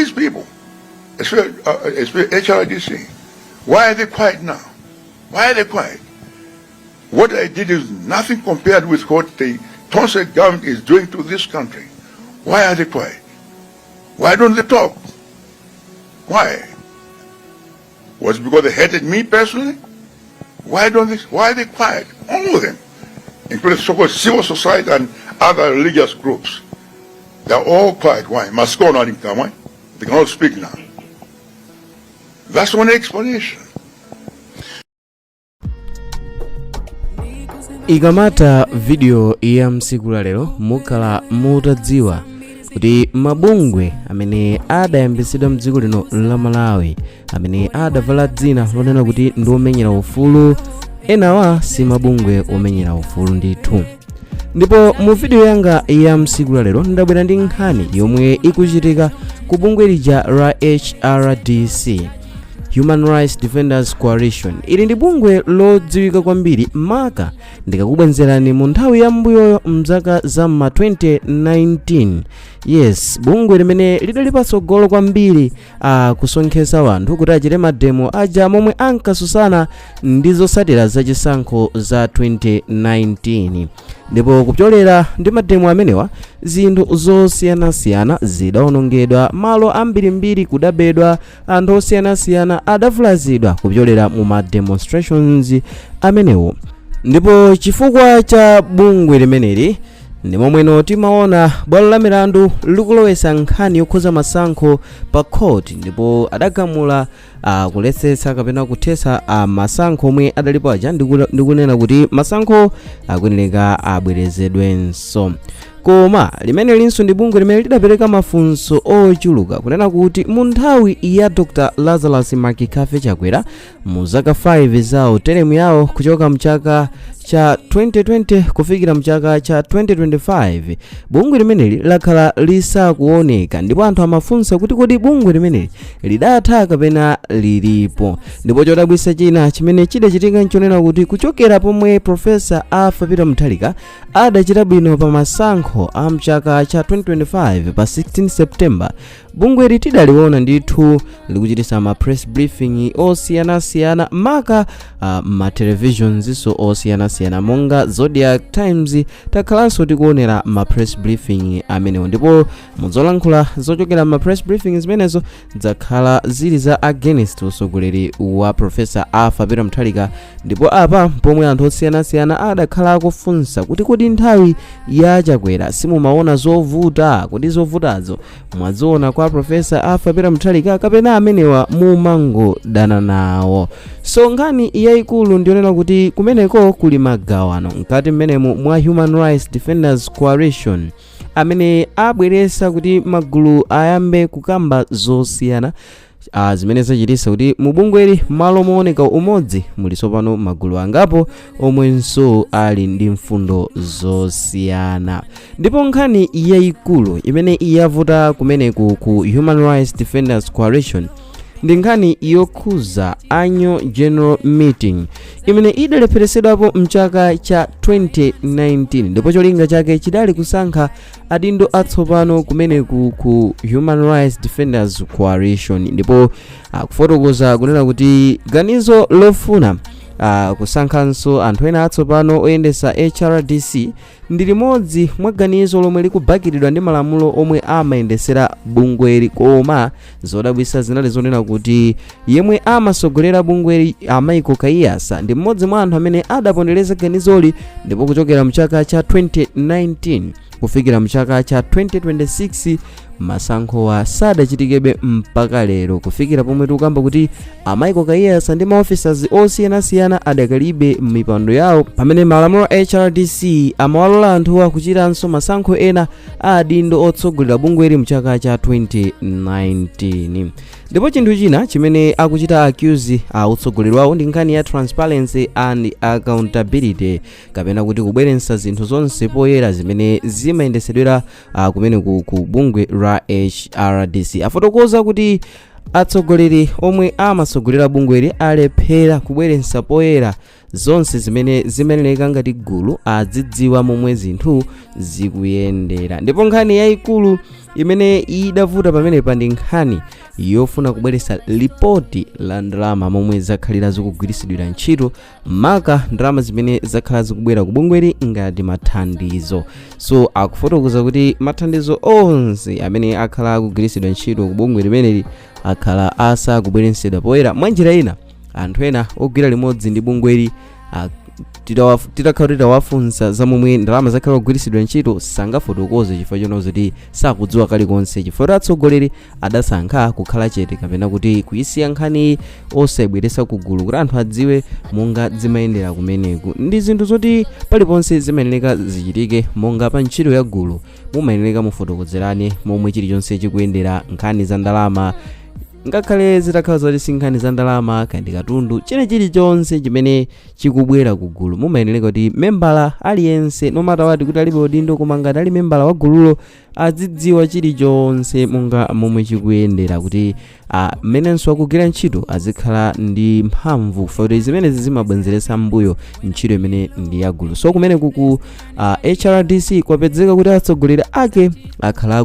These people, especially HRDC, why are they quiet now? Why are they quiet? What I did is nothing compared with what the Tonse government is doing to this country. Why are they quiet? Why don't they talk? Why? Was it because they hated me personally? Why don't they, why are they quiet? All of them, including so-called civil society and other religious groups. They're all quiet. Why? Must go not in why? They cannot speak now. That's one explanation. Ikamatha video ya msiku la lero, mukhala mutadziwa kuti mabungwe amene adayambitsidwa mdziko lino la Malawi, amene adavala dzina lonena kuti ndi omenyera ufulu, enawa si mabungwe omenyera ufulu ndithu. Ndipo mu video yanga ya msiku la lero, ndabwera ndi nkhani yomwe ikuchitika ku bungwe lija la HRDC, Human Rights Defenders Coalition. Ili ndi bungwe lodziwika kwambiri, maka ndikakubwenzerani mu nthawi ya mbuyoyo, mzaka za ma 2019. Yes, bungwe limene lidali patsogolo kwambiri kusonkhesa anthu kuti achite mademo aja momwe ankasusana ndi zotsatira zachisankho za 2019. Ndipo kupyolera ndi mademo amenewa, zinthu zosiyanasiyana zidawonongedwa, malo ambirimbiri kudabedwa, anthu osiyanasiyana adavulazidwa kupyolera mu ma demonstrations amenewo. Ndipo chifukwa cha bungwe limeneli ndi momweno timaona bwalo la milandu likulowesa nkhani yokhuza masankho pa court, ndipo adagamula kuletsetsa kapena kuthetsa masankho omwe adalipo aja, ndikunena kuti masankho akuyeneka abwerezedwenso. Koma limene linso ndi bungwe limene lidapereka mafunso ochuluka kunena kuti mu nthawi ya Dr Lazarus McCarthy Chakwera, mu zaka 5 zawo, teremu yawo, kuchoka mchaka cha 2020 kufikira mchaka cha 2025, bungwe limeneli lakhala lisakuoneka. Ndipo anthu amafunsa kuti kodi bungwe limeneli lidatha kapena lilipo? Ndipo chodabwitsa china chimene chidachitika nchonena kuti kuchokera pomwe Professor Arthur Peter Mutharika adachita bwino pa masankho a mchaka cha 2025 pa 16 September, bungweli tidaliona ndithu likuchitisa ma press briefing osiyanasiyana, maka ma televisionsinso osiyanasiyana monga Zodiak, Times, takhalanso tikuonera ma press briefing amenewo. Ndipo muzolankhula zochokera ma press briefing zimenezo zakhala zili za against usogoleri wa Professor Arthur Peter Mutharika. Ndipo apa pomwe anthu osiyanasiyana adakhala akufunsa kuti kodi nthawi ya Chakwera simumaona zovuta? Kodi zovutazo mwaziona kwa Professor Arthur Peter Mutharika, kapena amenewa mumangodana nawo? So nkhani yayikulu ndionena kuti kumeneko kuli magawano mkati mmenemu mwa Human Rights Defenders Coalition, amene abweresa kuti magulu ayambe kukamba zosiyana, zimene zachititsa kuti mubungweli, malo mooneka umodzi, muli tsopano magulu angapo omwenso ali ndi mfundo zosiyana. Ndipo nkhani yayikulu imene yavuta kumeneku ku Human Rights Defenders Coalition ndi nkhani yokhuza annual general meeting imene idalepheresedwapo mchaka cha 2019, ndipo cholinga chake chidali kusankha adindo atsopano kumeneku ku Human Rights Defenders Coalition. Ndipo akufotokoza kunena kuti ganizo lofuna kusankhanso anthu ena atsopano oyendesa HRDC ndi limodzi mwa ganizo lomwe likubakiridwa ndi malamulo omwe amayendesera bungweli. Koma zodabwitsa zinali zonena kuti yemwe amasogolera bungweli, a Michael Kaiyatsa, ndi mmodzi mwa anthu amene adapondereza ganizoli. Ndipo kuchokera mchaka cha 2019 kufikira mchaka cha 2026, masankhowa sadachitikebe mpaka lero, kufikira pomwe tikukamba kuti a Michael Kaiyatsa ndi maofficers osiyanasiyana adakalibe m'mipando yawo, pamene malamulo a HRDC amawalola anthuwa kuchitanso masankho ena a adindo otsogolera bungweli mchaka cha 2019. Ndipo chinthu china chimene akuchita accuse a utsogoleri wawo ndi nkhani ya transparency and accountability, kapena kuti kubweretsa zinthu zonse poyera zimene zimayendesedwera kumene ku bungwe la HRDC. Afotokoza kuti atsogoleri omwe amatsogolera bungweli alephera kubweretsa poyera zonse zimene zimayenera ngati gulu azidziwa momwe zinthu zikuyendera. Ndipo nkhani yayikulu Imene idavuta pamenepa ndi nkhani yofuna kubweretsa lipoti la ndalama momwe zakhalira zikugwiritsidwira ntchito, maka ndalama zimene zakhala zikubwera ku bungweli ngati mathandizo. So akufotokoza kuti mathandizo onse amene akhala akugwiritsidwa ntchito ku bungwe limeneli akhala asakubweretsedwa poyera. Mwanjira ina, anthu ena ogwira limodzi ndi bungweli titakhala titawafunsa za momwe ndalama zakhala kugwiritsidwa ntchito, sangafotokoze chifukwa chonena kuti sakudziwa kalikonse, chifukwa kuti atsogoleri adasankha kukhala chete kapena kuti kuyisiya nkhaniyi osayibweretsa kugulu kuti anthu adziwe monga zimayendera kumeneku. Ndi zinthu zoti paliponse zimayenera zichitike, monga pa ntchito ya gulu mumayenera mufotokozerane momwe chilichonse chikuyendera, nkhani za ndalama, ngakhale zitakhala zoti si nkhani za ndalama kandi katundu, chine chilichonse chimene chikubwera ku gulu mumayenera kuti membala aliyense, no matter what kuti alibe udindo, koma ngati ali membala wa gululo azidziwa chilichonse monga momwe chikuyendera, kuti mmenenso akugwira ntchito azikhala ndi mphamvu, kuti zimenezi zimabwezeretsa mbuyo ntchito imene ndi yagulu. So kumene kuku HRDC kwapezeka kuti atsogoleri ake akhala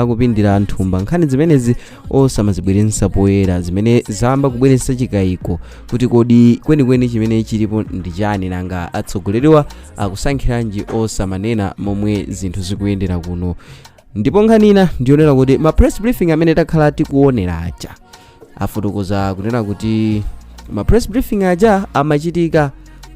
akupindira nthumba nkhani zimenezi, osamazibweretsa poyera, zimene zayamba kubweretsa chikayiko kuti kodi kwenikweni chimene chilipo ndi chani? Nanga atsogoleriwa akusankhiranji osamanena momwe zinthu zikuyendera kuno? Ndipo nkhani ina ndionera kuti ma press briefing amene takhala tikuonera aja, afotokoza kunena kuti ma press briefing aja amachitika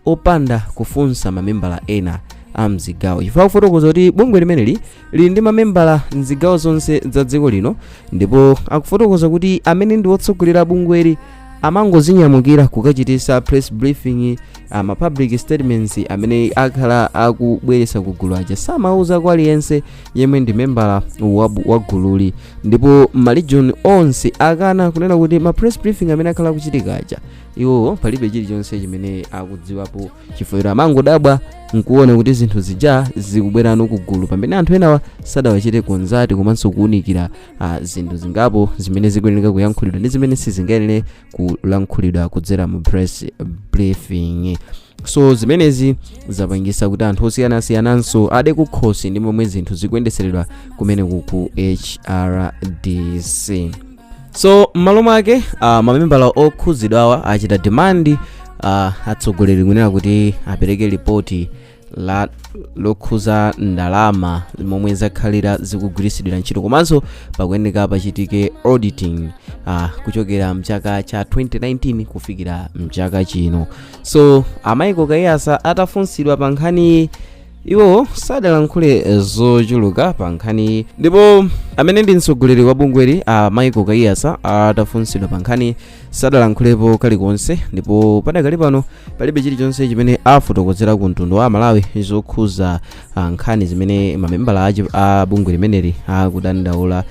opanda kufunsa mamembala ena a mzigawo, chifukwa kufotokoza kuti bungwe limeneli lili ndi mamembala mzigawo zonse za dziko lino. Ndipo akufotokoza kuti amene ndi wotsogolera bungweli amangozinyamukira kukachitisa press briefing. Ma public statements amene akhala akubweretsa kugulu aja samauza kwa aliyense yemwe ndi membala wa gululi. Ndipo ma region onse akana kunena kuti ma press briefing amene akhala akuchitika aja iwowo palibe chilichonse chimene akudziwapo, chifukwa amangodabwa nkuona kuti zinthu zija zikubwerano kugulu pamene anthu enawa sadawachite consult komanso kuwunikira zinthu zingapo zimene zikuyenera kuyankhulidwa ndi zimene sizingayenere kulankhulidwa kudzera mu press briefing. So zimenezi zapangisa kuti anthu osiyanasiyananso ade kukhosi ndi momwe zinthu zikuyendeseredwa kumeneku ku HRDC. So m'malo mwake mamembala okhuzidwawa achita demand atsogoleri kunena kuti apereke ripoti la lokhuza ndalama momwe zakhalira zikugwiritsidwira ntchito, komanso pakuyeneka pachitike auditing kuchokera mchaka cha 2019 kufikira mchaka chino. So a Michael Kaiyatsa atafunsidwa pa nkhani, iwo sadalankhule zochuluka pa nkhani. Ndipo amene ndi mtsogoleri wa bungweli, a Michael Kaiyatsa, atafunsidwa pa nkhani sadalankhulepo kalikonse. Ndipo padakali pano palibe chilichonse chimene afotokozera ku mtundu wa Malawi zokhuza nkhani zimene mamembala a bungwe limeneli akudandaula,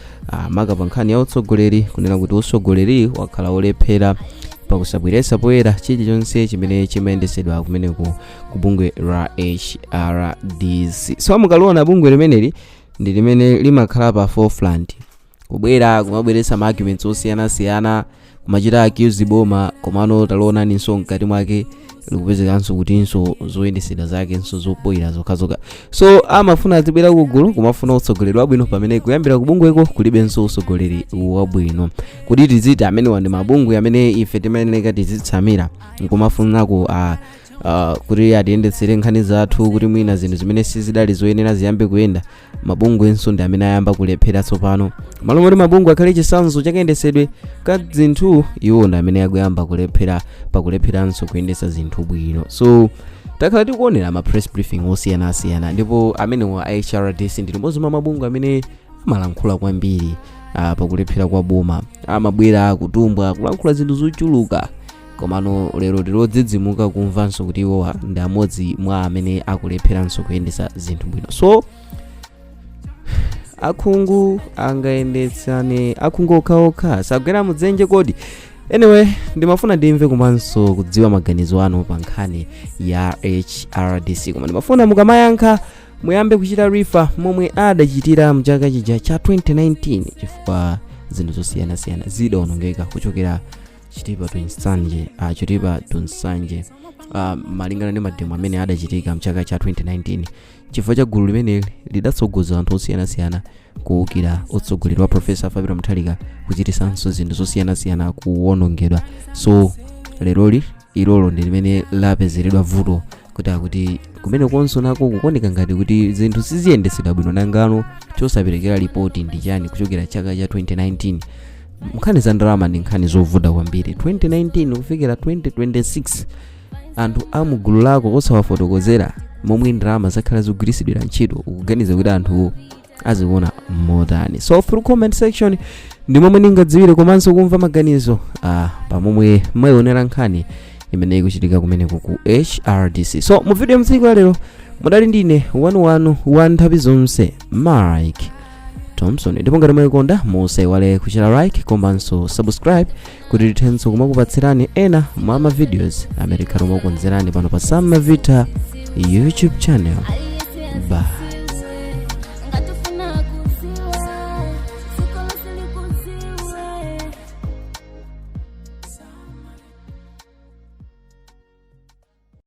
maka pa nkhani ya utsogoleri, kunena kuti utsogoleri wakhala olephera pakusabweretsa poyera chilichonse chimene chimayendesedwa kumeneku ku bungwe la HRDC. So mukaliona bungwe limeneli ndi limene limakhala pa forefront, kubwera kumabweretsa ma arguments osiyanasiyana, kumachita accuse boma, komano talionaninso mkati mwake likupezekanso kutinso zoyendesedwa zake nso zopoyera zokhazokha. So amafuna azibwera kugulu kumafuna utsogoleri wabwino, pamene kuyambira kubungweko kulibenso utsogoleri wabwino. Kuti tiziti amenewa ndi mabungwe amene ife timayenera tizitsamira nkumafunako kuti atiyendetsere nkhani zathu, kuti mwina zinthu zimene sizidali zoyenera ziyambe kuyenda, mabungwenso ndi amene ayamba kulephera tsopano. Malo moti mabungwe akhale chitsanzo chakayendesedwe ka zinthu, iwo ndi amene akuyamba kulephera pakulepheranso kuyendetsa zinthu bwino. So takhala tikuonera ma press briefing osiyanasiyana, ndipo amenewa a HRDC ndi limodzi mwa mabungwe amene amalankhula kwambiri pakulephera kwa boma. Amabwera kutumbwa, kulankhula zinthu zochuluka, komano lero tilodzidzimuka kumvanso kuti iwowa ndi amodzi mwa amene akulepheranso kuyendetsa zinthu bwino. So akhungu angayendetsane akhungu okhaokha sagwera mudzenje kodi? Anyway, ndimafuna ndimve komanso kudziwa maganizo anu pa nkhani ya HRDC, koma ndimafuna mukamayankha muyambe kuchita refer momwe adachitira mchaka chija cha 2019, chifukwa zinthu zosiyanasiyana zidawonongeka kuchokera Chitipa to Nsanje, Chitipa to Nsanje, malingana ndi mademo amene adachitika mchaka cha 2019 chifukwa cha gulu limeneli lidatsogoza anthu osiyanasiyana kuwukira utsogoleri wa Professor Arthur Mutharika, kuchitisanso zinthu zosiyanasiyana kuwonongedwa. So leroli ilolo ndi limene lapezeredwa vuto kuti akuti kumene konso nako kukoneka ngati kuti zinthu siziyendesedwa bwino. Nangano chosaperekera ripoti ndi chani kuchokera chaka cha 2019? Nkhani za ndalama ndi nkhani zovuta kwambiri. 2019 kufikira 2026, anthu amugulu lako osawafotokozera momwe ndalama zakhala zikugwiritsidwira ntchito, ukuganiza kuti anthuwo azikuona motani? So through comment section ndi momwe ndingadziwire komanso kumva maganizo pamomwe mwayionera nkhani imene ikuchitika kumeneko ku HRDC. So mu video mtsiku la lero mudali ndine wanuwanu wa nthawi zonse, Mike Thompson, ndipo ngati mwayikonda musaiwale kuchita like komanso subscribe kuti tithenso kumakupatsirani ena mwa ma videos amene tikhala tikukonzerani pano pa Sam Mavita YouTube channel. Bye.